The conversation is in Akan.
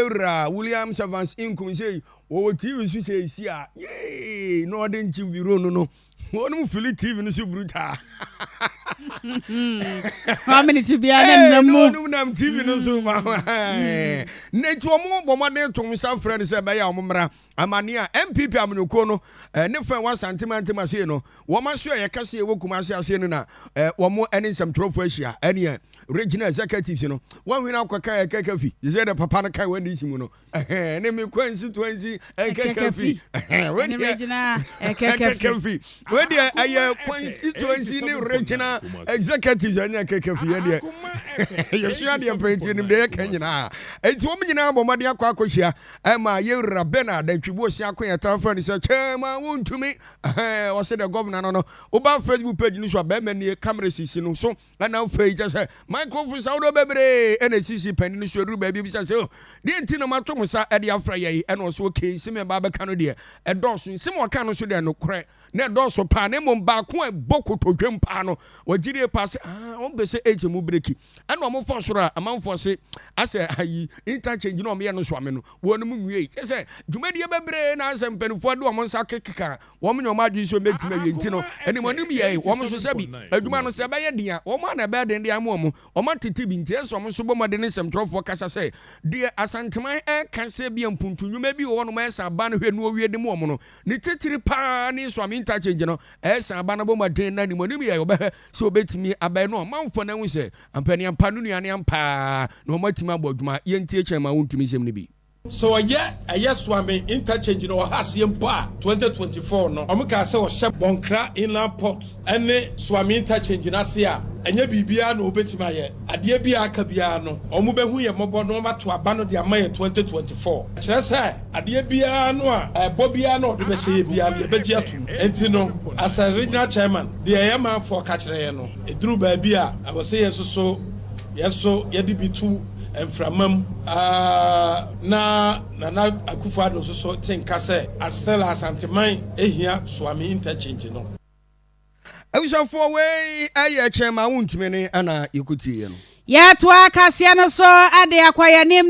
Yɛwura Williams Evans Inkum sɛ wɔwɔ TV so sɛ ɛsi a yee na ɔde nkye biro no no wɔnom fili TV no so brutaa. One minute biara ne nam mu. Wɔnom nam TV no so ma na nti wɔn bɔ mmɔden tom nsa frɛ no sɛ ɛbɛyɛ a wɔn mmra amane a NPP amanyɔkuo no ne fɛn wɔ Asante mantam aseɛ no wɔn aso a yɛka se ɛwɔ Kumasi aseɛ no na wɔn ne nsɛmtwerɛfoɔ ahyia ɛneɛ regional executives no wɔn hwene akɔka ɛkɛkɛ fi sɛ dɛ papa no kan wɔ NDC mu no ɛhɛn ne me constituency ɛkɛkɛ fi ɛhɛn wei deɛ ɛkɛkɛ fi wei deɛ ɛyɛ constituency ne regional executives ɛnyɛ ɛkɛkɛ fi yɛ deɛ yɛsua deɛ pɛnti nim deɛ yɛka nyinaa eti wɔn nyinaa bɔ mmɔden akɔ akɔhyia ɛma yɛwura Bernard Antwibu Osiako yɛ tan fɛn sɛ chairman wontumi ɛhɛn ɔsɛ dɛ governor no no woba Facebook page no so a bɛrima nie camera sisi no so Ɛna afei kyɛ sɛ microphones ahodoɔ bebree ɛna esisi panin no so. Ɛduru baabi bisa sɛ, oh, deɛ nti na moato mo sa ɛde afrɛ yɛ yi? Ɛna ɔso okay, nsɛm a ɛba abɛka no deɛ ɛdɔɔso. Nsɛm a ɔka no nso deɛ nokorɛ na ɛdɔɔso paa, na mmom baako a ɛbɔ kotodwam paa no, wɔgye die paa sɛ ah, wɔn pɛ sɛ ɛgye mu breki. Ɛna wɔn fa soro a amanfoɔ se asɛ ayi interchange na wɔn yɛ no so ame no, wɔn mu nwie. Kyɛ sɛ dwumadie bebree na asɛ mpanimfoɔ de wɔn nsa kekeka Wɔn nyɛ wɔn adwene sɛ wɔbɛtumi awie nti no, animuanim yɛe wɔn nso sɛ bi. Adwuma no, sɛ ɛbɛyɛ den a, wɔn ara na ɛbɛyɛ den de ama wɔn. Wɔatete bi nti, ɛsɛ sɛ wɔn nso bɔ mmɔden ne nsɛmtwerɛfoɔ kasa sɛ, deɛ Asanteman reka sɛ ebia mpuntu nnwuma bi wɔ hɔnom a ɛsɛ aba no hwɛ na wɔwie de ma wɔn no, ne titire pa ara ne Suame Interchange no, ɛsɛ sɛ aba no bɔ mmɔden na animuanim yɛe wɔbɛhwɛ sɛ wɔbɛtumi abɛyɛ na ɔmanfoɔ no ahu sɛ ampaniampa no nua ne ampa ara na wɔatumi abɔ adwuma. Yɛntie kyɛn ma wontumi nsɛm no bi. Sɛ ɔyɛ ɛyɛ Suame interchange no ɔha aseɛ mpo a, 2024 no wɔn kaa sɛ ɔhyɛ Bonkra inland port ne Suame interchange no ase a, ɛnyɛ biribiara na wɔbɛtumi ayɛ. Adeɛ bi a aka biara no wɔn bɛhu yɛn mmɔbɔ na wɔn ato aba no de ama yɛn 2024. Kyerɛ sɛ adeɛ biara no a ɛbɔ biara no a wɔde bɛhyɛ yɛn biara no yɛbɛgye atum. Enti no as a regional chairman deɛ yɛn manfoɔ ka kyerɛ yɛn no ɛduru baabi a ɛwɔ sɛ yɛn nso so yɛn nso yɛde bi to mframa mu na Nana Akufo-Addo nso so te nka sɛ Astella Asanteman hia Suame Interchange no. Abusuafoɔ wei ɛyɛ kyɛn ma wontumi ne ɛna yɛkɔtieɛ no. Yɛtoa kaseɛ no so de akɔ yɛn anim.